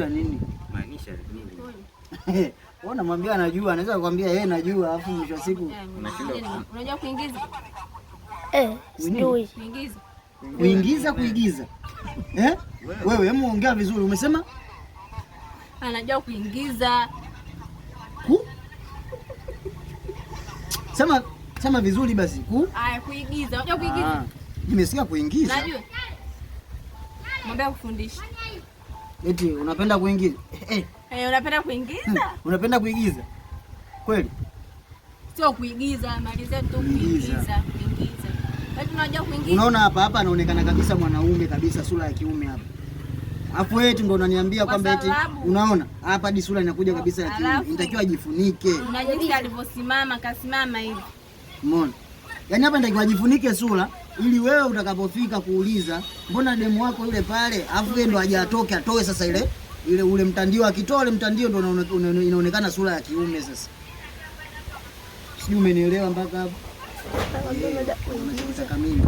Anajua nini? Maanisha nini? Wewe unamwambia anajua, anaweza kukwambia yeye najua, alafu mwisho wa siku Unajua kuingiza? Eh, sijui. Kuingiza. Kuingiza kuigiza. Eh? Wewe hebu ongea vizuri. Umesema? Anajua kuingiza. Ku? Sema sema vizuri basi. Ku? Aya, kuigiza. Unajua kuigiza? Ah, nimesikia kuingiza. Unajua? Mwambie akufundishe. Eti unapenda kuingiza? Eh, Eh, unapenda kuingiza? unapenda kuigiza? Kweli? Sio kuigiza, malizia tu Kuingiza. kuingiza, kuingiza. Wewe unajua kuingiza? Unaona hapa hapa anaonekana kabisa mwanaume kabisa, sura ya kiume hapa. Alafu eti ndo unaniambia Kwa kwamba eti unaona hapa hadi sura inakuja kabisa ya kiume. Inatakiwa ajifunike. Na jinsi alivyosimama, kasimama hivi. Umeona? Yaani hapa inatakiwa ajifunike sura ili wewe utakapofika kuuliza mbona demu wako yule pale, alafu yeye ndo hajatoke atoe sasa ile ile ule mtandio, akitoa ule mtandio ndo inaonekana sura ya kiume sasa. Sijui umenielewa mpaka hapo? Unachotaka mimi.